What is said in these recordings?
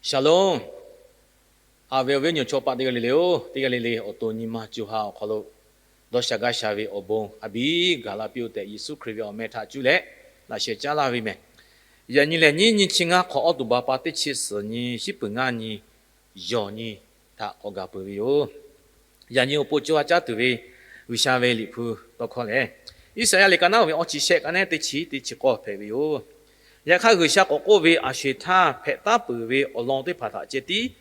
Shalom. Haꞈ ve awˬ viˉ awˬ nyi chaw paˆ teˇ g'aˇ le le-oˬ, teˇ g'aˇ le le awˬ to nyi ma co ha awˬ hk'aw lo dawˇ sha gaˇ sha ve awˬ bon a biˇ gaˬ la piˇ-oˆ tehꞈ, Yeˍsuˆ Hkriꞈ ve awˬ meh htaꞈ cuˇ leh laꞈ sheh caˉ laˇ ve mehˬ. Yaꞈ nyi lehˬ, nyiˇ nyi chi ngaˇ hk'awꞈ awˉ tuˬ ba pa teˇ chi suhˍ nyi shiˉ peuˬ ngaˇ nyi yawˬ nyi htaꞈ k'awꞈ gaˬ peuˬ ve yoˬ. Yaꞈ nyi awˬ pon co ha caˉ tuˬ ve G'uiˬsha ve Liꞈ hpu tawˇ hkawˇ lehˬ, Iˉsaˍyaˆ liꞈ ka naˉ ve awˇ chi shehˆ ka nehˉ teˇ chi teˇ chi k'awˇ hpehꞈ ve yoˬ. Yaꞈ hk'aˇ, G'uiˬsha k'awꞈ k'oˆ ve, A sho-eˬ htaˇ hpehꞈ taˉ peuˬ ve awˬ lawn teˇ hpaˍ htaꞈ ceh tiˉ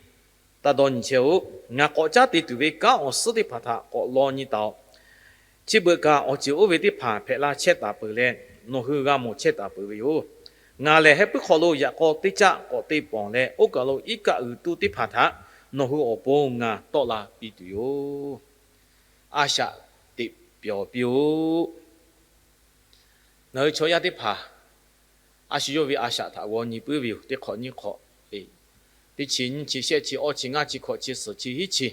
taˇ dawˇ nyi chehˇ-oˆ. Ngaˬ k'awꞈ caˉ te tuˬ ve kanˉ awˬ suhˉ teˇ hpaˍ htaꞈ k'awꞈ law nyi taˍ-oꞈ. Chi beuꞈ kaꞈ, awˬ ceuˬ oˇ ve teˇ hpaˍ hpehꞈ la chehˇ taˍ peuˬ leh, nawˬ hui g'a mawˬ chehˇ taˍ peuˬ ve yoˬ. Ngaˬ lehˬ, heh puiˉ hk'aw lo yaꞈ k'aw teˇ caˆ k'awꞈ te pawnˬ leh, oˇ kaˬ lo iˉ kaˆ g'uiˬ tuˇ teˇ hpaˍ htaꞈ nawˬ hui awˬ pon ngaˬ tawˆ la piˇ tuˬ yoˬ. A shaꞈ teꞈ pyawˬ piˇ-oˆ. Ngaˬ hui chaw yaˇ teˇ hpaˍ a shu yawˇ ve a shaꞈ htaꞈ g'aw nyi puiˉ ve yoˬ. Teˇ hk'awꞈ nyiˇ hk'awꞈ, teˇ chi nyiˇ chi shehˆ chi awˇ chi ngaˇ chi hkawꞈ chi suhˍ chi hiˉ chi,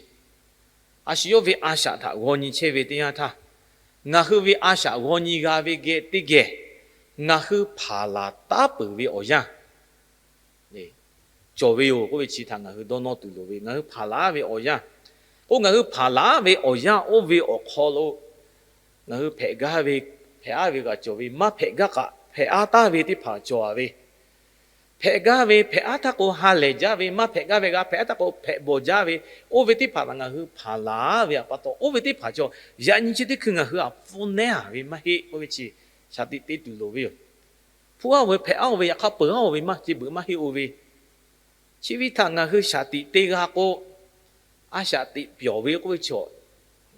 a shu yawˇ ve a shaꞈ htaꞈ g'aw nyi chehˇ ve teˇ yanˇ htaˇ, ngaˬ hui ve a shaꞈ g'aw nyi g'a ve geh teˇ geh ngaˬ hui hpaˍ laˬ taˉ peuˬ ve awˬ yanˇ cawˬ ve yoˬ k'oˆ ve chi htaꞈ ngaˬ hui dawˇ nawˇ tuˬ loˍ ve. Ngaˬ hui hpaˍ laˬ ve awˬ yanˇ, k'o ngaˬ hui hpaˍ laˬ ve awˬ yanˇ oˇ ve awˬ hk'aw lo ngaˬ hui hpehꞈ gaˇ ve, hpehꞈ aˉ ve kaꞈ cawˬ ve, maˇ hpehꞈ gaˇ kaꞈ hpehꞈ aˉ taˍ ve teˇ hpaˍ cawˬ ve. Hpehꞈ gaˇ ve, hpehꞈ aˉ htaˇ k'o ha lehˬ jaˇ ve, maˇ hpehꞈ gaˇ ve g'a hpehꞈ aˉ htaˇ k'o hpehꞈ bawˬ jaˇ ve, oˇ ve teˇ hpaˍ htaꞈ ngaˬ hui hpaˍ laˬ ve pa taw, oˇ ve teˇ hpaˍ cawˬ. Yaꞈ nyi chi teˇ hkui ngaˬ hui htaꞈ pfuhˇ nehˉ a ve maˇ heˆ k'oˆ ve chi shaˍ tiꞈ te tuˬ loˍ ve yoˬ. Hpuˇ aˉ-oˬ ve, hpehꞈ aˉ-oˬ ve, yaꞈ hk'aˇ peuˬ aˉ-oˬ ve maˇ, chi beuꞈ maˇ heˆ-oˬ ve. Chi ve htaꞈ ngaˬ hui shaˍ tiꞈ te g'a k'o, a shaꞈ teꞈ pyawˬ ve k'oˆ ve chaw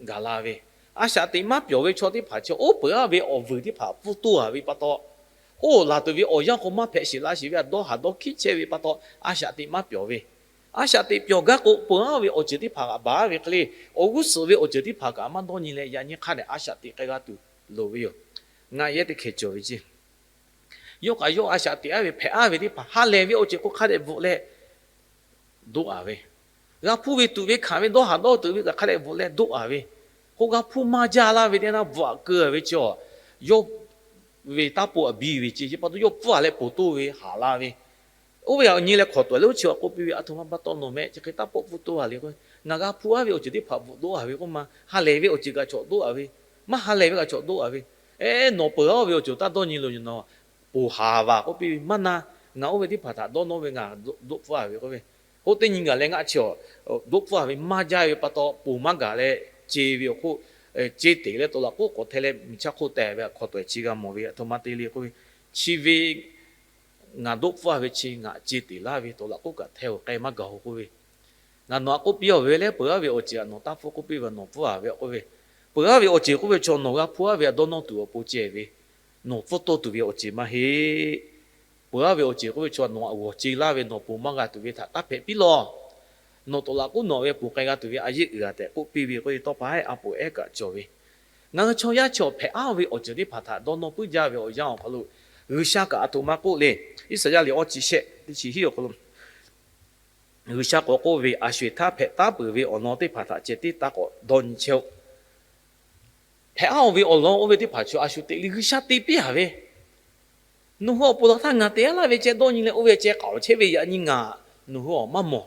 gaˬ la ve. A shaꞈ teꞈ maˇ pyawˬ ve chaw teˇ hpaˍ chi oˉ peuˬ aˉ ve awˬ vuiˬ teˇ hpaˍ pfuhˇ toˇ a ve pa taw, oˇ laˬ tuˬ ve awˬ yanˇ k'o maˇ hpehꞈ sheˍ la sheˍ ve, a dawˇ haˍ dawˇ hkiˉ chehˇ ve pa taw, a shaꞈ teꞈ maˇ pyawˬ ve. A shaꞈ teꞈ pyawˬ gaˇ k'o, peuˬ aˉ ve awˬ ceuˬ teˇ hpaˍ kaꞈ baˬ aˉ ve hk'e le, awˬ g'uˇ suhˍ ve awˬ ceuˬ teˇ hpaˍ kaꞈ maˇ dawˇ nyi leh, yaꞈ nyi hk'a dehꞈ a shaꞈ teꞈ k'ai g'a tuˬ loˍ ve yoˬ. Ngaˬ yehˉ teˇ hkeh cawˬ ve ceˇ. Yawˇ kaꞈ yawˇ a shaꞈ teꞈ aˉ ve hpehꞈ aˉ ve teˇ hpaˍ ha lehˬ ve awˬ ceuˬ k'o hk'a dehꞈ bvuhꞈ leh doˆ a ve, g'a hpuˇ ve tuꞈ ve hkanˍ ve dawˇ haˍ dawˇ tuꞈ ve kaꞈ hk'a dehꞈ bvuhꞈ leh doˆ a ve, k'o g'a hpuˇ maˇ jaˇ laˇ ve teˇ naˇ bvuhꞈ keu a ve chi a, yawˇ ve taˇ poˆ a biˇ ve ceˇ. Chi pa taw yawˇ pfuhˇ a leh poˬ toˇ ve haˍ la ve, oˇ ve aꞈ nyi leh hkawˍ tawˍ leh oˇ chi a k'oˆ piˇ ve, A htoꞈ ma pa taw nawˬ meh chi hk'e taˇ poˆ pfuhˇ toˇ a le k'o, ngaˬ g'a hpuˇ aˉ ve awˬ ceuˬ teˇ hpaˍ bvuhꞈ doˆ a ve k'oˆ ma, ha lehˬ ve awˬ ceuˬ kaꞈ cawˬ doˆ a ve, maˇ ha lehˬ ve kaꞈ cawˬ doˆ a ve, eˉ nawˬ peuˬ aˉ ve awˬ ceuˬ taˇ dawˇ nyi loˬ, nawˬ poˬ haˍ vaˬ k'oˆ piˇ ve, Maˇ na, ngaˬ oˇ ve teˇ hpaˍ htaꞈ dawˇ nawˇ ve ngaˬ doˆ pfuhˇ a ve k'oˆ ve, k'o teˇ nyi gaˬ leh ngaˆ chi a doˆ pfuhˇ a ve maˇ jaˇ ve pa taw poˬ maˇ gaˬ leh ce ve awˬ hk'oˆ, ce teˍ leh tawˍ laꞈ k'oˆ k'awꞈ hteh leh miˬ chaˇ hk'oˆ teh ve hk'awꞈ tawˍ chi g'a mawˬ ve, A htoꞈ ma te le k'oˆ ve, chi ve ngaˬ doˆ pfuhˇ a ve chi ngaˬ ce teˍ laˇ ve tawˍ laꞈ k'oˆ kaꞈ hteh-oˬ k'ai maˇ gaˬ-oˬ k'oˆ ve, ngaˬ nawˬ htaꞈ k'oˆ piˇ-oˬ ve leh peuˬ aˉ ve awˬ ceuˬ htaꞈ nawˬ taˇ pfuhˇ k'oˆ piˇ ve, nawˬ pfuhˇ a ve k'oˆ ve, peuˬ aˉ ve awˬ ceuˬ k'oˆ ve chaw nawˬ g'a hpuˇ aˉ ve htaꞈ dawˇ nawˇ tuˬ awˬ pon ceh ve, nawˬ pfuhˇ tawˇ tuˬ ve awˬ ceuˬ maˇ heˆ. Peuˬ aˉ ve awˬ ceuˬ k'oˆ ve chaw nawˬ htaꞈ g'awˬ ce laˇ ve nawˬ poˬ maˇ g'a tuˬ ve htaꞈ taˇ hpehꞈ piˇ lawˬ. Nawˬ tawˍ laꞈ k'oˆ nawˬ ve poˬ k'ai g'a tuˬ ve a yeˇ uiˍ a tehꞈ k'oˆ piˇ ve k'oˆ ve, tawˇ pa ehˉ a poˬ ehˉ kaꞈ cawˬ ve, ngaˬ hui chaw yaˇ chaw hpehꞈ aˉ ve awˬ ceuˬ teˇ hpaˍ htaꞈ dawˇ nawˇ puiˉ jaˇ ve awˬ yanˇ awˬ hk'aw lo, G'uiˬsha kaꞈ a htoꞈ ma k'oˆ le. Iˉsaˍyaˆ liꞈ awˇ chi shehˆ teˇ chi hiˉ awˬ hk'aw lo G'uiˬsha k'awꞈ k'oˆ ve, A sho-eˬ htaˇ hpehꞈ taˉ peuˬ ve awˬ lawn teˇ hpaˍ htaꞈ ceh tiˉ taˇ k'awꞈ dawˇ nyi chehˇ-oˆ. Hpehꞈ aˉ-oˬ ve awˬ lawn oˇ ve teˇ hpaˍ chaw a shu teꞈ le G'uiˬsha te piˇ a ve, nawˬ hui awˬ pon laˬ htaˇ ngaˬ te aˉ laˇ ve ceh dawˇ nyi leh oˇ ve ceh k'aoˍ chehˇ ve yaꞈ nyi ngaˬ nawˬ hui awˬ maˇ mawˬ.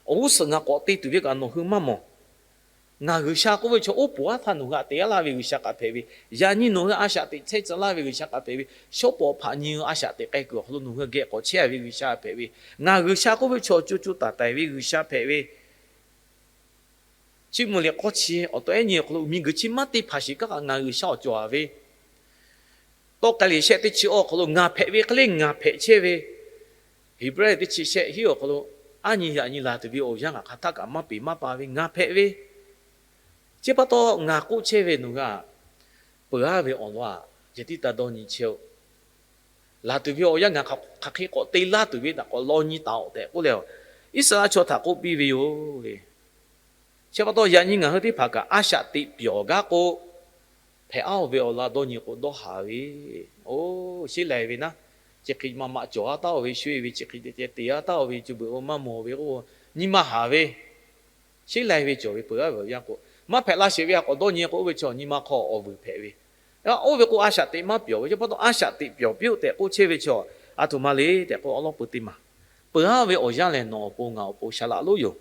Awˬ g'uˇ suhˍ ngaˬ k'awꞈ te tuˬ ve kaꞈ nawˬ hui maˇ mawˬ. Ngaˬ G'uiˬsha k'oˆ ve chaw oˉ poˬ aˉ htaˇ nawˬ hui htaꞈ te aˉ laˇ ve G'uiˬsha kaꞈ hpehꞈ ve, yaꞈ nyi nawˬ hui a shaꞈ teꞈ chehˇ tcuh laˇ ve G'uiˬsha kaꞈ hpehꞈ ve, shawˉ pawˍ hpaꞈ nyi hui a shaꞈ teꞈ k'ai kuiˬ awˬ hk'aw lo nawˬ hui geh k'awꞈ chehˇ a ve G'uiˬsha hpehꞈ ve, ngaˬ G'uiˬsha k'oˆ ve chaw co co taiˍ taiˍ ve G'uiˬsha hpehꞈ ve, Chiˇ mvuh liꞈ k'awˇ chi awˬ tawꞈ ehˉ nyi awˬ hk'aw lo miˬguiˬ chi maˇ te hpaˍ shiˍ kaꞈ ngaˬ G'uiˬsha awˬ cawˬ a ve, Tawˇ k'ai liꞈ shehˆ teˇ chi awˬ hk'aw lo ngaˬ hpehꞈ ve hk'e le ngaˬ hpehꞈ chehˇ ve, Heˍbrehˇ teˇ chi shehˆ hiˉ awˬ hk'aw lo, aˉ nyi yaꞈ nyi laˬ tuˬ ve awˬ yanˇ ngaˬ hk'aˬ htaˇ kaꞈ maˇ peˍ maˇ pa ve ngaˬ hpehꞈ ve, chi pa taw ngaˬ k'oˆ chehˇ ve nawˬ hui a, peuˬ aˉ ve awˬ lawn a, ceh tiˉ taˇ dawˇ nyi chehˇ-oˆ. Laˬ tuˬ ve awˬ yanˇ ngaˬ hk'aˬ hk'e k'awꞈ te laˇ tuˬ ve htaꞈ k'awꞈ law nyi taˍ-oꞈ tehꞈ k'oˆ leh, Iˉsaˍreˍlaˆ chaw htaꞈ k'oˆ piˇ ve yoˬ le. Chi pa taw yaꞈ nyi ngaˬ hui teˇ hpaˍ kaꞈ a shaꞈ teꞈ pyawˬ gaˇ k'o, hpehꞈ aˉ-oˬ ve awˬ lawn dawˇ nyi k'o dawˇ haˍ ve, oˇ sheˉ lai ve naˉ, chi hk'e ma ma cawˬ aˉ taˉ-oˬ ve shu-e ve chi hk'e ceh ceh te aˉ taˉ-oˬ ve cuˇ beuꞈ-oˬ maˇ mawˬ ve k'o, nyi ma haˍ ve, sheˉ lai ve cawˬ ve peuˬ aˉ ve awˬ yanˇ k'o, maˇ hpehꞈ la sheˍ ve a k'awꞈ dawˇ nyi k'o oˇ ve chaw nyi ma hk'aw awˬ vuiˬ hpehꞈ ve, oˇ ve k'o a shaꞈ teꞈ maˇ pyawˬ ve, chi pa taw a shaꞈ teꞈ pyawˬ piˇ-oˆ tehꞈ k'oˆ chehˇ ve chaw, a htoꞈ ma le tehꞈ k'o awˉ lawˉ peu teˇ maˬ Peuˬ-aˇ ve awˬ yanˇ lehˬ, nawˬ awˬ pon ngaˬ awˬ pon shaˍ laꞈ lonˉ yoˬ.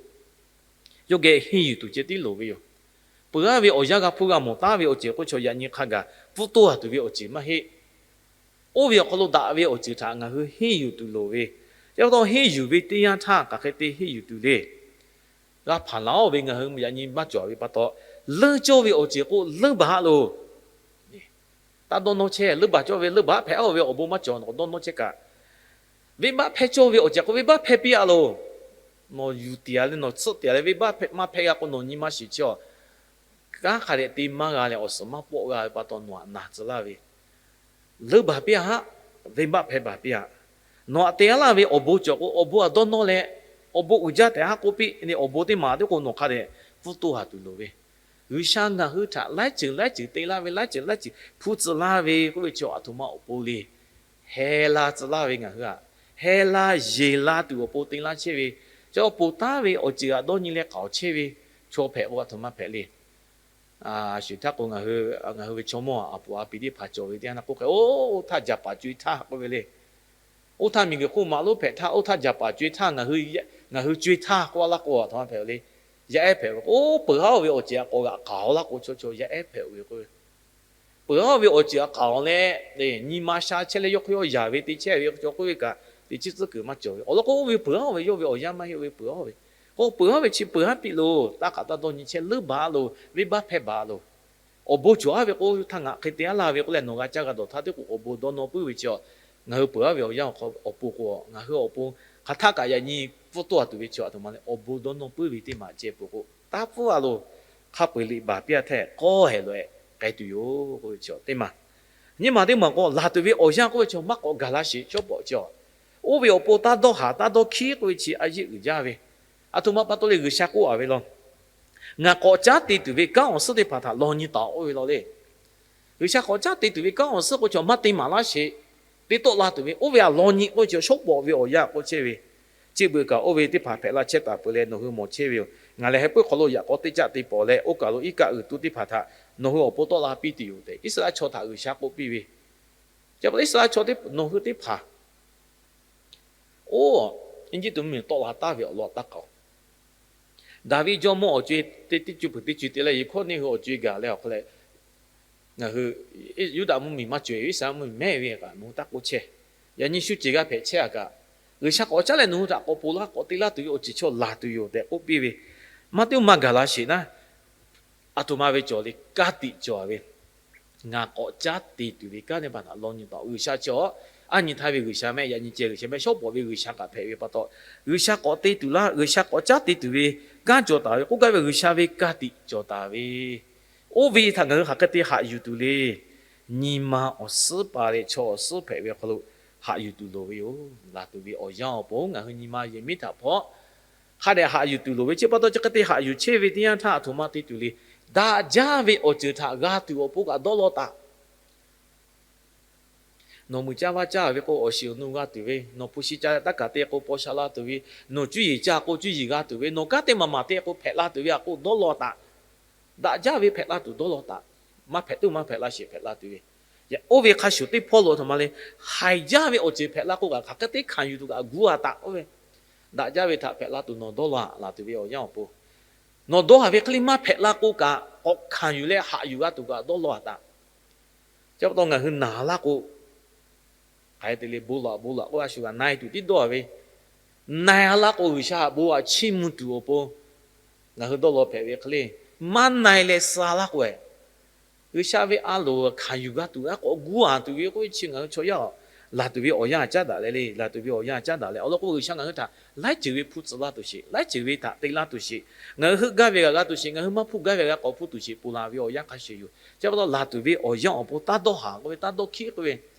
Yawˇ geh henˇ yuˬ tuˬ ceh tiˉ loˍ ve yoˬ. Peuˬ-aˇ ve awˬ yanˇ g'a hpuˇ g'a mawˬ taˉ ve awˬ ceuˬ k'oˆ chaw yaꞈ nyi hk'a gaˬ pfuhˇ toˇ haˍ tuˬ ve awˬ ceuˬ maˇ heˆ. Oˇ ve awˬ hk'aw lo daꞈ ve awˬ ceuˬ htaꞈ ngaˬ hui henˇ yuˬ tuˬ loˍ ve, chi pa taw henˇ yuˬ ve teˇ yanˇ htaˇ hk'aˬ hk'e te henˇ yuˬ tuˬ le. G'a hpanˍ laˬ-oˬ ve ngaˬ hui yaꞈ nyi maˇ cawˬ ve pa taw, leuˉ cawˇ ve awˬ ceuˬ k'o leuˉ baˬ-aˆ loˬ. Taˇ dawˇ nawˇ chehˇ, leuˉ baˬ cawˇ ve leuˉ baˬ hpehꞈ-aˇ ve awˬ bon maˇ cawˬ, nawˬ dawˇ nawˇ chehˇ kaꞈ. Venˇbaˆ hpehˇ cawˇ ve awˬ ceuˬ k'o venˇbaˆ hpehˇ piˇ-aˆ loˬ. Nawˬ yuˬ tiˍ-a leh nawˬ tsuhˆ tiˍ-a leh venˇbaˆ maˇ hpehˇ g'a k'o nawˬ nyi ma shiˍ chi-a. Kanˉ hk'a dehꞈ te maˇ g'a leh awˬ suhˍ maˇ pawˆ g'a ve pa taw nawˬ htaꞈ na tcuh laˇ ve, leuˉ baˬ piˇ-aˆ, venˇbaˆ hpehˇ baˬ piˇ-aˆ. Nawˬ htaꞈ te-a laˇ ve awˬ bon cawˬ k'o awˬ bon htaꞈ dawˇ nawˇ leh, awˬ bon uiˍ jaˇ tehꞈ haˉ k'oˆ piˇ leh awˬ bon teˇ maˬ teˇ k'o nawˬ hk'a dehꞈ pfuhˇ toˇ haˍ tuˬ loˍ ve, G'uiˬsha ngaˬ hui htaꞈ laiˉ ceuˬ laiˉ ceuˬ te laˇ ve, laiˉ ceuˬ laiˉ ceuˬ hpu tcuh laˇ ve k'oˆ ve chi aˬ htoꞈ ma awˬ pon le. Heh la tcuh laˇ ve ngaˬ hui-aˬ, heh la yeˬ la tuˬ awˬ pon te laˇ chehˇ ve, chaw ponˬ taˉ ve awˬ ceuˬ htaꞈ dawˇ nyi leh k'aoˍ chehˇ ve chaw hpehꞈ k'o aˬ htoꞈ ma hpehꞈ le. Shu htaˇ k'o ngaˬ hui ve chaw mawˇ aˬ puˍ a pi teˇ hpaˍ cawˬ ve teˇ yanˇ na k'oˆ hk'e, oˇ htaˇ jaˍ paˍ co-e htaˇ k'oˆ ve le. Oˇ htaˇ miˬguiˬ hk'oˆ maꞈ lonˉ hpehꞈ htaˇ, oˇ htaˇ jaˍ paˍ co-e htaˇ, ngaˬ hui co-e htaˇ k'oˆ laˇ k'o aˬ htoꞈ ma hpehꞈ le. Yaˇ ehˉ hpehꞈ ve k'o, peuˬ-aˇ ve awˬ ceuˬ htaꞈ k'awꞈ g'aꞈ k'aoˍ laˇ k'o chaw chaw yaˇ ehˉ hpehꞈ ve k'o, peuˬ-aˇ ve awˬ ceuˬ htaꞈ k'aoˍ leh, nyi ma sha chehˇ leh yawˇ hk'aw yawˇ yaˍ ve te chehˇ ve chaw k'oˆ ve kaꞈ teꞈ chiˉ tcuhˉ kuiˬ maˇ cawˬ ve. Awˬ lawn k'o oˇ ve peuˬ-aˇ ve yawˇ ve awˬ yanˇ maˇ heˆ ve peuˬ-aˇ ve. K'o peuˬ-aˇ ve chi peuˬ-aˇ piˇ loˬ, taˇ k'aꞈ taˇ dawˇ nyi chehˇ, leuˉ baˬ-aˇ loˬ, venˇbaˆ hpehˇ baˬ-aˇ loˬ. Awˬ bon cawˬ-aˇ ve k'o htaˇ ngaˬ hk'e te-aˉ laˇ ve k'oˆ leh nawˬ g'a caˇ g'a dawˬ htaˇ teˇ k'o awˬ bon dawˇ nawˇ puiˉ ve chi-a. Ngaˬ hui peuˬ-aˇ ve awˬ yanˇ awˬ hk'aw awˬ pon k'o ngaˬ hui awˬ pon hk'aˬ htaˆ kaꞈ yaꞈ nyi pfuhˇ toˇ haˍ tuˬ ve chi aˬ htoꞈ ma le, awˬ bon dawˇ nawˇ puiˉ ve teˇ maˬ ceh peuˬ k'o taˇ pfuhˇ-a loˬ. Hk'a peu-eˬ liꞈ baˬ piˇ-a htehꞈ k'awˇ hehˍ loꞈ-ehˍ k'ai tuˬ yoˬ k'oˆ ve chi teˇ maˬ. Nyiˇ maˬ teˇ maˬ k'o laˬ tuˬ ve awˬ yanˇ k'oˆ ve chi maˇ k'awꞈ gaˬ la sheˍ, shawˉ pawˍ chi-a. Oˇ ve awˬ pon taˇ dawˇ haˍ taˇ dawˇ hkiˉ k'oˆ ve chi a yeˆ uiˍ jaˇ ve, aˬ htoꞈ ma pa taw le G'uiˬsha k'oˆ-a ve law. Ngaˬ k'awꞈ caˉ te tuˬ ve kanˉ awˬ suhˉ teˇ hpaˍ htaꞈ law nyi taˍ-oꞈ k'oˆ ve law le. G'uiˬsha k'awꞈ caˉ te tuˬ ve kanˉ awˬ suhˉ k'o chaw maˇ te maˍ laˇ sheˍ. Te tawˆ la tuˬ ve oˇ ve htaꞈ law nyi k'oˆ ve chi shawˉ pawˍ ve awˬ yanˇ k'oˆ chehˇ ve, chi beuꞈ kaꞈ oˇ ve teˇ hpaˍ hpehꞈ la chehˇ taˍ peuˬ leh nawˬ hui mawˬ chehˇ ve yoˬ. Ngaˬ lehˬ heh puiˉ hk'aw lo yaꞈ k'aw teˇ caˆ te pawˍ leh oˇ kaˬ lo iˉ kaˆ uiˍ tuˇ teˇ hpaˍ htaꞈ nawˬ hui awˬ pon tawˆ la piˇ tuˬ yoˬ tehꞈ Iˉsaˍreˍlaˆ chaw htaꞈ G'uiˬsha k'oˆ piˇ ve. Chi pa taw Iˉsaˍreˍlaˆ chaw, nawˬ hui teˇ hpaˍ oˇ Eˇjiˇtuꞈ mvuhˇmiˬ tawˆ la taˍ ve awˬ lawn taˇ k'aoˍ. Daˍviˆ jawˇmawˇ awˬ co-e teˇ co peuˬ teˇ co te leh Yeˍhkawˇniˆ hui awˬ co-e gaˬ leh awˬ hk'aw leh, ngaˬ hui Yuˇdaꞈ mvuhˇmiˬ maˇ cawˬ-e, Iˉsaˍreˍlaˆ mvuhˇmiˬ mehˉ ve kaꞈ nawˬ hui taˇ k'oˆ chehˇ. Yaꞈ nyi shu ceuˬ g'a hpehꞈ chehˇ-a kaꞈ, G'uiˬsha k'awꞈ caˉ leh nawˬ hui htaꞈ k'awꞈ ponˬ laˇ k'awꞈ te laˇ tuˬ ve awˬ ceuˬ chaw laˬ tuˬ yoˬ tehꞈ k'oˆ piˇ ve, maˇ teˇ maˇ gaˬ la sheˍ naˉ, aˬ htoꞈ ma ve cawˬ le, ka tiꞈ cawˬ ve. Ngaˬ k'awꞈ caˉ te tuˬ ve kanˉ teˇ hpaˍ htaꞈ law nyi taˍ-oꞈ. G'uiˬsha chi-a, a nyi htaˇ ve G'uiˬsha mehˆ, yaꞈ nyi ceh G'uiˬsha mehˆ, shawˉ pawˍ ve G'uiˬsha kaꞈ hpehꞈ ve pa taw, G'uiˬsha k'awꞈ te tuˬ laˇ, G'uiˬsha k'awꞈ caˉ te tuˬ ve kanˉ cawˬ taˍ ve k'oˆ gaˇ ve G'uiˬsha ve ka tiꞈ cawˬ taˍ ve, oˇ ve htaꞈ ngaˬ hui hk'aˬ hk'e te haꞈ yuˬ tuˬ le. Nyi ma awˬ suhˉ pa leh chaw awˬ suhˉ hpehꞈ ve hk'aw lo haꞈ yuˬ tuˬ loˍ ve yoˬ. Laˬ tuˬ ve awˬ yanˇ awˬ pon ngaˬ hui nyi ma yehˬ miˉ htaꞈ hpawˇ hk'a dehꞈ haꞈ yuˬ tuˬ loˍ ve, chi pa taw chi hk'e te haꞈ yuˬ chehˇ ve teˇ yanˇ htaˇ aˬ htoꞈ ma te tuˬ le. Daꞈ jaˇ ve awˬ ceuˬ htaꞈ g'a tuˬ awˬ pon kaꞈ dawˇ law taꞈ. Nawˬ muiˬ caˇ vaˇ caˇ ve k'o awˬ shiˍ awˬ nu g'a tuˬ ve, nawˬ hpu shi ca leh taˇ kaˬ te k'o paw sha la tuˬ ve, nawˬ cuˇ yiˍ ca k'o cuˇ yiˍ g'a tuˬ ve, nawˬ kanˉ teˇ maˬ maˬ te k'o hpehꞈ la tuˬ ve, a k'o dawˇ law taꞈ. Daꞈ jaˇ ve hpehꞈ la tuˬ dawˇ law taꞈ. Maˇ hpehꞈ tuˬ maˇ hpehꞈ laˇ sheˍ hpehꞈ la tuˬ ve, oˇ ve hk'a shuˍ teˇ hpawˇ lo aˬ htoꞈ ma le. Haiˬ jaˇ ve awˬ ceuˬ hpehꞈ la k'o kaꞈ hk'aˬ hk'e te hkanˍ yuˬ tuˬ kaꞈ gu-a taꞈ k'oˆ ve, daꞈ jaˇ ve htaꞈ hpehꞈ la tuˬ nawˬ dawˇ law laˬ tuˬ ve awˬ yanˇ awˬ pon, nawˬ dawˇ haˍ ve hk'e le maˇ hpehꞈ la k'o kaꞈ k'awꞈ hkanˍ yuˬ leh haꞈ yuˬ g'a tuˬ kaꞈ dawˇ law taꞈ. Chi pa taw ngaˬ hui naˬ laˇ k'o, hk'aˬ hk'e te le bon law bon law k'oˆ a shu g'a na-e tuˬ tiˉ dawˇ ve, na-e laˇ k'o G'uiˬsha htaꞈ bon htaꞈ chiˇ mvuh tuˬ awˬ pon ngaˬ hui dawˇ law hpehꞈ ve hk'e le, maˇ na-e leh suh laˇ k'o, G'uiˬsha ve a loˍ hkanˍ yuˬ g'a tuˬ aꞈ k'awꞈ gu-a tuˬ ve k'oˆ ve chi ngaˬ hui chaw yaˇ laˬ tuˬ ve awˬ yanˇ caˉ daꞈ leh le, laˬ tuˬ ve awˬ yanˇ caˉ daꞈ leh awˬ lawn k'o G'uiˬsha ngaˬ hui htaꞈ laiˉ ceuˬ ve hpu tcuh laˇ tuˬ sheˍ, laiˉ ceuˬ ve htaꞈ te laˇ tuˬ sheˍ, ngaˬ hui heuˆ gaˇ ve g'a g'a tuˬ sheˍ, ngaˬ hui maˇ hpuˇ gaˇ ve g'a k'awꞈ hpuˇ tuˬ sheˍ ponˬ laˬ ve awˬ yanˇ hk'a shuˍ yoˬ. Chi pa taw laˬ tuˬ ve awˬ yanˇ awˬ pon taˇ dawˇ haˍ k'oˆ ve, taˇ dawˇ hkiˉ k'oˆ ve,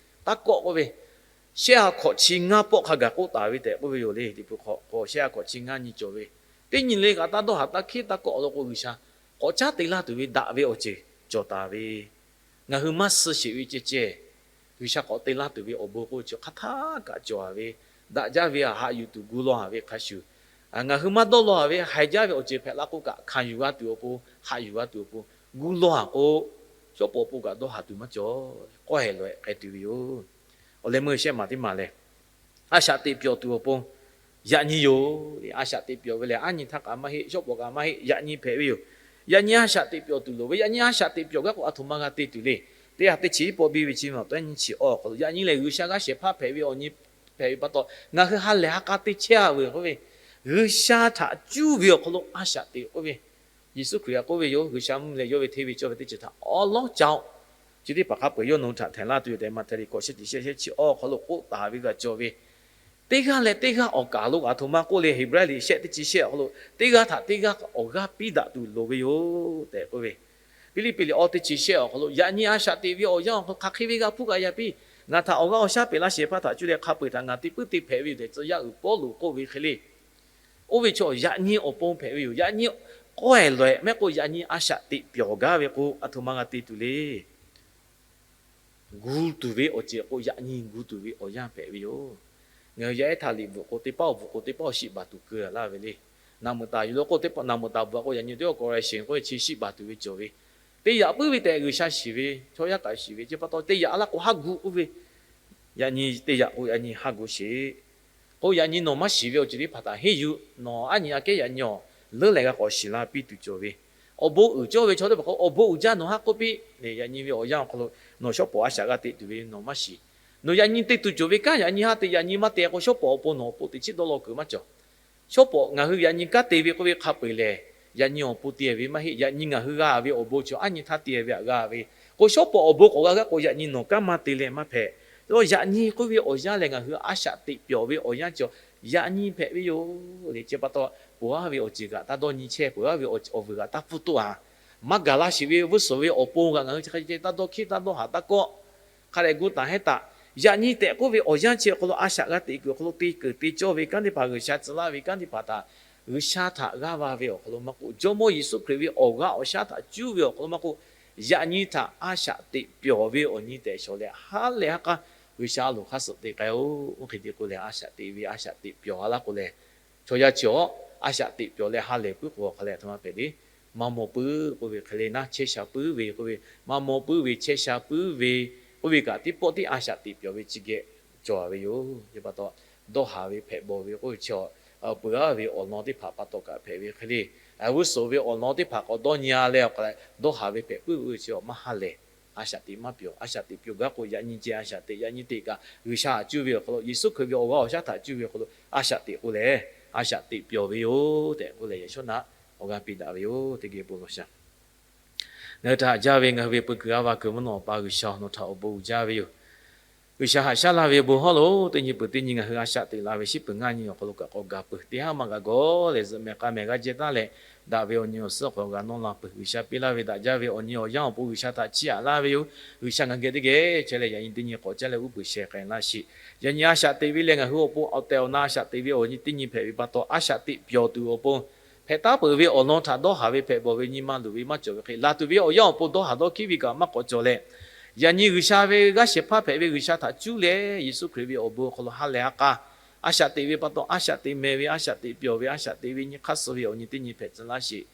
taˇ kawˆ k'oˆ ve, shehˆ ha hkawꞈ chi ngaˇ pawˆ hk'a gaˬ k'oˆ taˍ ve tehꞈ k'oˆ ve yoˬ le. Teˇ hpu hk'awꞈ shehˆ ha hkawꞈ chi ngaˇ nyi cawˬ ve, teˇ nyi le kaꞈ taˇ dawˇ haˍ taˇ hkiˉ taˇ kawˆ awˬ lawn k'o G'uiˬsha k'awꞈ caˉ te laˇ tuˬ ve daꞈ ve awˬ ceuˬ cawˬ taˍ ve, ngaˬ hui maˇ suh sheˍ ve ceh ceh, G'uiˬsha k'awꞈ te laˇ tuˬ ve awˬ bon k'oˆ chi hk'aˬ htaˇ kaꞈ cawˬ-a ve, daꞈ jaˇ ve htaꞈ haꞈ yuˬ tuˬ gu law-a ve hk'a shuˍ, ngaˬ hui maˇ dawˇ law-a ve haiˬ jaˇ ve awˬ ceuˬ hpehꞈ la k'o kaꞈ hkanˍ yuˬ g'a tuˬ awˬ pon, haꞈ yuˬ g'a tuˬ awˬ pon gu law-a k'o, shawˉ pawˍ awˬ pon kaꞈ dawˇ haˍ tuˬ maˇ cawˬ. K'awˇ hehˍ loꞈ-ehˍ k'ai tuˬ ve yoˬ. Awˬ leh meuˇ shehˆ maˬ teˇ maˬ lehˬ, a shaꞈ teꞈ pyawˬ tuˬ awˬ pon Yaꞈ nyi yoˬ. A shaꞈ teꞈ pyawˬ ve lehˬ, aˉ nyi htaˇ kaꞈ maˇ heˆ, shawˉ pawˍ kaꞈ maˇ heˆ, yaꞈ nyi hpehꞈ ve yoˬ. Yaꞈ nyi a shaꞈ teꞈ pyawˬ tuˬ loˍ ve, yaꞈ nyi a shaꞈ teꞈ pyawˬ gaˇ k'o, aˬ htoꞈ ma g'a te tuˬ le. Teˇ ha teˇ chi iˉ pawˆ biˇ ve chi ma taw nyi chi awˬ hk'aw lo, yaꞈ nyi lehˬ G'uiˬsha g'aˇ shehˍ hpaˇ hpehꞈ ve awˬ nyi hpehꞈ ve pa taw, ngaˬ hui ha lehˬ ha k'a te chehˇ a veuˬ k'oˆ ve, G'uiˬsha htaꞈ cuˇ ve awˬ hk'aw lo a shaꞈ teꞈ k'oˆ ve, Yeˍsuˆ Hkriꞈ htaꞈ k'oˆ ve yoˬ. G'uiˬsha mvuhˇ leh yawˇ ve hteˇ ve cawˇ ve teˇ ceuˬ htaꞈ awˉ lawˉ ca-oˆ. Chi teˇ hpaˍ hk'a peu-eˬ yawˇ nawˬ hui htaꞈ htehꞈ laˇ tuˬ yoˬ tehꞈ, Maꞈhtehˍ liꞈ hkawꞈ shehˆ teˇ shehˆ shehˆ chi awˬ hk'aw lo k'oˆ taˍ ve g'a cawˬ ve, teˇ g'aˇ leh teˇ g'aˇ awˬ kaˍ lo aˬ htoꞈ ma k'oˆ le. Heˍbrehˇ liꞈ shehˆ teˇ chi shehˆ awˬ hk'aw lo, teˇ g'aˇ htaꞈ teˇ g'aˇ awˬ g'aˇ piˇ daꞈ tuˬ loˍ ve yoˬ tehꞈ k'oˆ ve, Hpiˇliˇpiˆ liꞈ awˇ teˇ chi shehˆ awˬ hk'aw lo, yaꞈ nyi a shaꞈ teꞈ ve awˬ yanˇ awˬ hk'aw lo hk'aˬ hk'e ve g'a hpuˇ g'a yaꞈ piˇ. Ngaˬ htaꞈ awˬ g'aˇ awˬ shaˉ peꞈ laˇ shehˍ hpaˇ htaꞈ cuˇ leh hk'a peu-eˬ htaꞈ ngaˬ teˇ puiˉ te hpehꞈ ve yoˬ tehꞈ, tcuh yaˇ uiˍ Pawˇluꞈ k'oˆ ve hk'e le. Oˇ ve chaw yaꞈ nyi awˬ pon hpehꞈ ve yoˬ. Yaꞈ nyi k'awehˬ lawehꞈ mehˆ k'o, yaꞈ nyi a shaꞈ teꞈ pyawˬ gaˇ ve k'o, aˬ htoꞈ ma g'a te tuˬ le. Gu tuˬ ve awˬ ceuˬ k'o, yaꞈ nyi gu tuˬ ve awˬ yanˇ hpehꞈ ve yoˬ. Ngaˬ hui yaˇ ehˉ htaˇ liꞈ bvuhꞈ k'o, teˇ paˉ awˬ bvuhꞈ k'o, teˇ paˉ awˬ shiˆ baˬ tuˬ keu laˇ ve le. Naˬ meuꞈ taˍ yuˬ lo k'o, teˇ paˉ naˬ meuꞈ taˍ bvuhꞈ k'o, yaꞈ nyi teˇ awˬ k'o la sheˍ k'oˆ ve chi shiˆ baˬ tuˬ ve cawˬ ve. Teˇ yaꞈ puiˉ ve tehꞈ G'uiˬsha shiˍ ve, chaw yaˇ kaꞈ shiˍ ve, chi pa taw teˇ yaꞈ a laˇ k'o haˉ gu k'oˆ ve, yaꞈ nyi teˇ yaꞈ k'o yaꞈ nyi haˉ gu sheˍ. K'o yaꞈ nyi nawˬ maˇ shiˍ ve awˬ ceuˬ teˇ hpaˍ htaꞈ henˇ yuˬ, nawˬ aˉ nyi aꞈ kehˉ yaꞈ nyi awˬ leuˉ lehˬ g'a k'awꞈ shiˍ la piˇ tuˬ cawˬ ve. Awˬ bon uiˍ cawˇ ve chaw teˇ hpaˍ k'o, awˬ bon uiˍ jaˇ nawˬ haˉ k'oˆ piˇ le. Yaꞈ nyi ve awˬ yanˇ awˬ hk'aw lo nawˬ shawˉ pawˍ a shaꞈ g'a teꞈ tuˬ ve nawˬ maˇ shiˍ. Nawˬ yaꞈ nyi te tuˬ cawˬ ve kanˉ yaꞈ nyi haˉ te, yaꞈ nyi maˇ te k'o, shawˉ pawˍ awˬ pon nawˬ awˬ pon teꞈ chiˉ dawˇ law kuiˬ maˇ cawˬ. Shawˉ pawˍ ngaˬ hui yaꞈ nyi kanˉ te ve k'oˆ ve hk'a peu-eˬ lehˬ, yaꞈ nyi awˬ pon te ve maˇ heˆ. Yaꞈ nyi ngaˬ hui g'a ve awˬ bon chaw aˉ nyi htaˇ te ve htaꞈ g'a ve k'o, shawˉ pawˍ awˬ bon k'awꞈ g'a gaˇ k'o, yaꞈ nyi nawˬ kanˉ maˇ te leh maˇ hpehꞈ. Yaꞈ nyi k'oˆ ve awˬ yanˇ lehˬ, ngaˬ hui a shaꞈ teꞈ pyawˬ ve awˬ yanˇ cawˬ, yaꞈ nyi hpehꞈ ve yoˬ le. Chi pa taw, peuˬ aˉ ve awˬ ceuˬ kaꞈ taˇ dawˇ nyi chehˇ, peuˬ aˉ ve awˬ vuiˬ kaꞈ taˇ pfuhˇ toˆ a. Maˇ gaˬ la sheˍ ve vuiˇ suhˍ ve awˬ pon kaꞈ ngaˬ hui chi hk'a ceh taˇ dawˇ hkiˉ taˇ dawˇ haˍ taˇ kawˆ. Hk'a dehꞈ gu taˍ hehnˇ taˍ. Yaꞈ nyi tehꞈ k'oˆ ve awˬ yanˇ chi awˬ hk'aw lo a shaꞈ g'a teꞈ kuiˬ awˬ hk'aw lo te keunˍ te cawˇ ve kanˉ teˇ hpaˍ, G'uiˬsha tcuh laˇ ve kanˉ teˇ hpaˍ htaꞈ G'uiˬsha htaꞈ g'aˇ va ve awˬ hk'aw lo maˇ k'oˆ, Jawˇmawˇ Yeˍsuˆ Hkriꞈ ve awˬ g'aˇ awˬ shaˉ htaꞈ cuˇ ve awˬ hk'aw lo maˇ k'oˆ, yaꞈ nyi htaꞈ a shaꞈ teꞈ pyawˬ ve awˬ nyi tehꞈ shawˍ leh ha lehˬ ha k'a G'uiˬsha a loˍ hk'aˇ suh te k'ai-o. Oˇ hk'e te k'o lehˬ, a shaꞈ teꞈ ve a shaꞈ teꞈ pyawˬ ha laˇ k'o lehˬ, chaw yaˇ chi awˬ a shaꞈ teꞈ pyawˬ leh ha lehˬ puiˉ k'o awˬ hk'a lehˬ, a htoꞈ ma hpehꞈ le. Maˇ maw puiˉ k'oˆ ve hk'e le naˉ, chehˇ sha puiˉ ve k'oˆ ve, maˇ maw puiˉ ve chehˇ sha puiˉ ve k'oˆ ve kaꞈ, teˇ pawˆ tiˉ a shaꞈ teꞈ pyawˬ ve chi geh cawˬ ve yoˬ. Chi pa taw, dawˇ haˍ ve hpehꞈ bawˬ ve k'oˆ ve chi, peuˬ aˉ ve awˬ lawn teˇ hpaˍ pa taw kaꞈ hpehꞈ ve hk'e le, g'uˇ suhˍ ve awˬ lawn teˇ hpaˍ k'awꞈ dawˇ nyi-a leh awˬ hk'a lehˬ, dawˇ haˍ ve hpehꞈ puiˉ ve chi awˬ maˇ ha lehˬ. A shaꞈ teꞈ maˇ pyawˬ. A shaꞈ teꞈ pyawˬ gaˇ k'o, yaꞈ nyi ceh a shaꞈ teꞈ, yaꞈ nyi teꞈ kaꞈ G'uiˬsha htaꞈ cuˇ ve awˬ hk'aw lo, Yeˍsuˆ Hkriꞈ ve awˬ g'aˇ awˬ shaˉ htaꞈ cuˇ ve awˬ hk'aw lo a shaꞈ teꞈ k'o lehˬ, a shaꞈ teꞈ pyawˬ ve yoˬ tehꞈ k'oˆ leh, yaꞈ shawˉ naꞈ awˬ g'aˇ piˇ daꞈ ve yoˬ. Teˇ geh bon lawˬ shaˍ. Ngaˬ hui htaꞈ haꞈ jaˇ ve ngaˬ hui ve peu kuiˬ a va kuiˬ mvuhˇ naw awˬ pa G'uiˬsha, nawˬ htaꞈ awˬ bon uiˍ jaˇ ve yoˬ. G'uiˬsha haꞈ shaˉ laˇ ve awˬ bon hawˉ lo teˇ nyi peuˬ teˇ nyi ngaˬ hui a shaꞈ teꞈ la ve shiˉ peuˬ ngaˇ nyi awˬ hk'aw lo kaꞈ k'awꞈ gaˬ peuˬ. Teˇ haˉ maˇ g'a gawˬ lehˬ, zuhꞈ mehˍ k'a mehˍ g'a jehˇ taˉ leh, daꞈ ve awˬ nyi awˬ suhˉ k'awꞈ g'a nawˇ la peuˬ. G'uiˬsha piˇ laˇ ve daꞈ jaˇ ve awˬ nyi awˬ yanˇ awˬ pon G'uiˬsha htaꞈ chiˇ aꞈ laˇ ve yoˬ. G'uiˬsha ngaˬ geh teˇ geh chehˇ leh, yaꞈ nyi teˇ nyi k'awꞈ caˇ leh uˉ peunˍ shehˍ k'ai laˇ sheˍ. Yaꞈ nyi a shaꞈ teꞈ ve lehˬ, ngaˬ hui awˬ pon awˬ tehˬ awˬ na a shaꞈ teꞈ ve awˬ nyi teˇ nyi hpehꞈ ve pa taw, a shaꞈ teꞈ pyawˬ tuˬ awˬ pon hpehꞈ taˉ peuˬ ve awˬ lawn htaꞈ dawˇ haˍ ve hpehꞈ bawˬ ve nyi ma luˬ ve maˇ cawˬ ve hk'e, laˬ tuˬ ve awˬ yanˇ awˬ pon dawˇ haˍ dawˇ hkiˉ ve kaꞈ maˇ k'awꞈ cawˬ leh, yaꞈ nyi G'uiˬsha ve g'aˇ shehˍ hpaˇ hpehꞈ ve G'uiˬsha htaꞈ cuˇ leh Yeˍsuˆ Hkriꞈ ve awˬ bon awˬ hk'aw lo ha lehˬ ha k'a a shaꞈ teꞈ ve pa taw, a shaꞈ teꞈ mehˍ ve, a shaꞈ teꞈ pyawˬ ve, a shaꞈ teꞈ ve nyi hk'aˇ suh ve awˬ nyi teˇ nyi hpehꞈ tcuh laˇ sheˍ.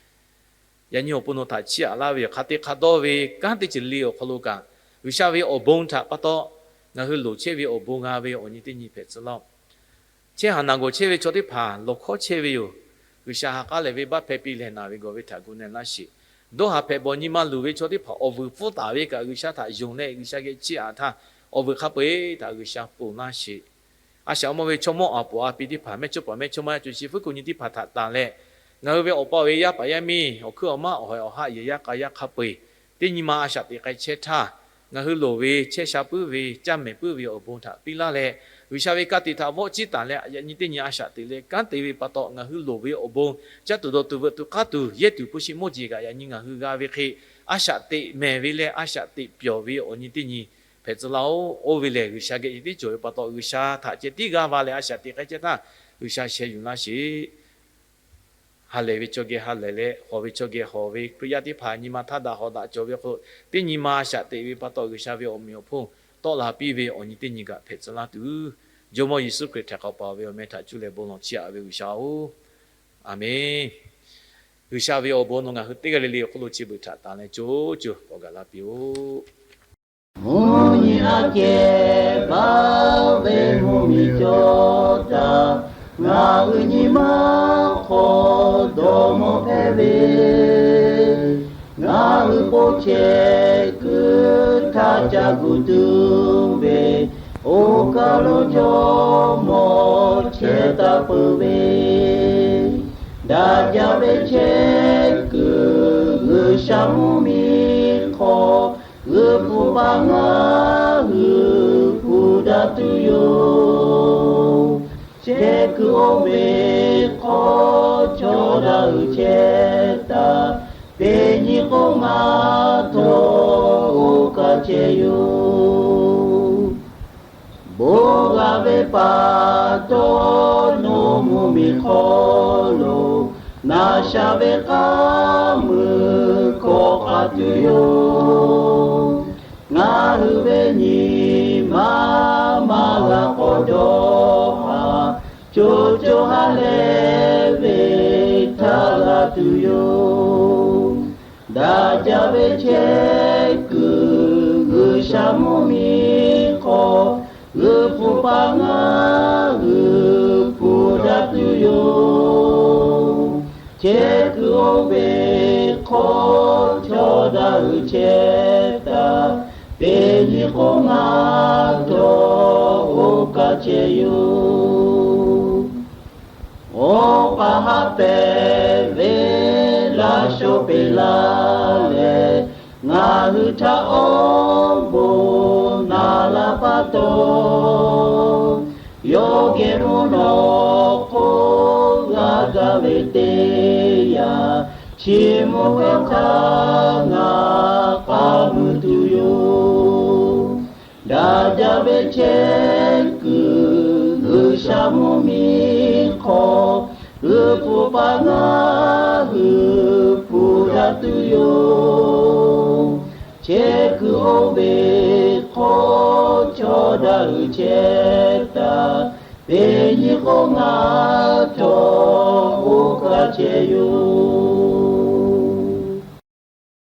Yaꞈ nyi awˬ pon nawˬ htaꞈ chiˇ aꞈ laˇ ve yoˬ. Hk'a te hk'a dawˇ ve kanˉ teˇ ceuˬ le awˬ hk'aw lo kaꞈ, G'uiˬsha ve awˬ bon htaꞈ pa taw, ngaˬ hui loˍ chehˇ ve awˬ bon g'a ve awˬ nyi teˇ nyi hpehꞈ tcuh laˇ-oˆ. Chehˇ haˍ naˬ gawˬ chehˇ ve chaw teˇ hpaˍ lawˬ hkawˉ chehˇ ve yoˬ. G'uiˬsha ha k'aˉ lehˬ ve baˆ hpehˇ piˇ leh naˬ ve gawˬ ve htaꞈ gu na laˇ sheˍ. Dawˇ haˍ hpehꞈ bawˬ nyi ma luˬ ve chaw teˇ hpaˍ awˬ vuiˬ pfuhˇ taˍ ve kaꞈ, G'uiˬsha htaꞈ yonˍ leh G'uiˬsha geh chiˇ aꞈ htaˇ, awˬ vuiˬ hk'a peu-eˬ htaꞈ G'uiˬsha ponˬ laˇ sheˍ. A shaꞈ mawˇ ve chaw mawˇ aˍ poˍ a pi teˇ hpaˍ, mehˇ chawˇ paˍ mehˇ chawˇ ma yaˇ co chi fuiˉ ko nyi teˇ hpaˍ htaꞈ tanˬ leh, ngaˬ hui ve awˬ pa awˬ e yaˇ paˍ yaˇ miˇ awˬ hkuiˉ awˬ maˇ awˬ haiˬ awˬ haˆ yehˬ yaˇ k'a yaˇ hk'a peu-eˬ teˇ nyi ma a shaꞈ teꞈ k'ai chehˇ htaˇ, ngaˬ hui loˍ ve chehˇ sha puiˉ ve caˇ mehˍ puiˉ ve awˬ bon htaꞈ piˇ laˇ leh, G'uiˬsha ve ka tiꞈ htaꞈ vawˆ ciˇ taˍ leh, yaꞈ nyi teˇ nyi a shaꞈ teꞈ leh kanˉ te ve pa taw, ngaˬ hui loˍ ve awˬ bon caˇ tuˬ dawˬ tuˬ veuꞈ tuˬ k'aˇ tuˬ yehˇ tuˬ hpu shi mawˇ jeˬ kaꞈ yaꞈ nyi ngaˬ hui g'a ve hk'e, a shaꞈ teꞈ mehˍ ve leh a shaꞈ teꞈ pyawˬ ve awˬ nyi teˇ nyi hpehꞈ tcuh laˇ-oˆ. Oˇ ve lehˬ, G'uiˬsha geh tiˉ cawˬ ve pa taw, G'uiˬsha htaꞈ ceh tiˉ g'aˇ va leh a shaꞈ teꞈ k'ai chehˇ htaˇ, G'uiˬsha sheh yuˬ laˇ sheˍ. Ha lehˬ ve chaw geh ha lehˬ leh, hawˬ ve chaw geh hawˬ ve Hkriꞈ yaˇ teˇ hpaˍ nyi ma htaˇ daꞈ hawꞈ daꞈ cawˬ ve awˬ hk'aw lo, teˇ nyi ma a shaꞈ teꞈ ve pa taw, G'uiˬsha ve awˬ meꞈ awˬ hponˇ tawˆ la piˇ ve awˬ nyi teˇ nyi kaꞈ hpehꞈ tcuh laˇ tuˬ, Jawˇmawˇ Yeˍsuˆ Hkriꞈ htaꞈ k'awꞈ paˍ ve awˬ meh htaꞈ cuˇ leh bon lawˬ chiˇ aꞈ ve G'uiˬsha-oˬ, Aˍmenˬ. G'uiˬsha ve awˬ bon nawˬ ngaˬ hui teˇ g'aˇ le le awˬ hk'oˆ lo chi beuꞈ htaꞈ tanˬ leh co co k'awꞈ gaˬ la piˇ-oˆ. Mvuhˇ nyi aꞈ kehˬ baˆ ve mvuhˇ miˬ cawˬ taˍ. Ngaˬ hui nyi ma hk'aw dawˇ mawˇ hpehꞈ ve, ngaˬ hui po chehˇ kuiˬ htaˇ ca gu tuˬ ve, oˇ kaˬ lo Jawˇmawˇ chehˇ taˍ peuˬ ve, daꞈ jaˇ ve chehˇ kuiˬ G'uiˬsha mvuhˇmiˬ hk'aw g'uiˬ pfuhˍ paˍ ngaˬ hui hpu daꞈ tuˬ yoˬ. Chehˇ kuiˬ oˇ ve hk'aw chaw daꞈ uiˍ chehˇ taˍ, teˇ nyi k'o ngaˬ htawˇ oˇ kaˬ chehˇ yoˬ. Bon g'a ve pa taw, nawˬ mvuhˇmiˬ hk'aw lo naˬ sha ve k'aˉ mui hkawꞈ k'aꞈ tuˬ yoˬ. Ngaˬ hui ve nyi ma maˇ g'a k'awꞈ dawˇ haˍ, co co ha leh ve htaˇ g'a tuˬ yoˬ. Daꞈ jaˇ ve chehˇ kuiˬ G'uiˬsha mvuhˇmiˬ hk'aw g'uiˬ pfuhˍ paˍ ngaˬ hui hpu daꞈ tuˬ yoˬ. Chehˇ kuiˬ oˇ ve hk'aw chaw daꞈ uiˍ chehˇ taˍ, teˇ nyi k'o ngaˬ htawˇ oˇ kaˬ chehˇ yoˬ. Awˬ pa haˉ pehˍ ve laˇ shawˍ peꞈ laˇ leh, ngaˬ hui htaꞈ awˬ bon naˍ laˇ pa taw, yawˇ geh mvuhˇ naw k'o g'a gaˬ ve teˇ yanˇ, chi mvuhˇ hk'aˇ ngaˬ k'a mui tuˬ yoˬ. Daꞈ jaˇ ve chehˇ kuiˬ G'uiˬsha mvuhˇmiˬ hk'aw g'uiˬ pfuhˍ paˍ ngaˬ hui hpu daꞈ tuˬ yoˬ. Chehˇ kuiˬ oˇ ve hk'aw chaw daꞈ uiˍ chehˇ taˍ, teˇ nyi k'o ngaˬ htawˇ oˇ kaˬ chehˇ yoˬ.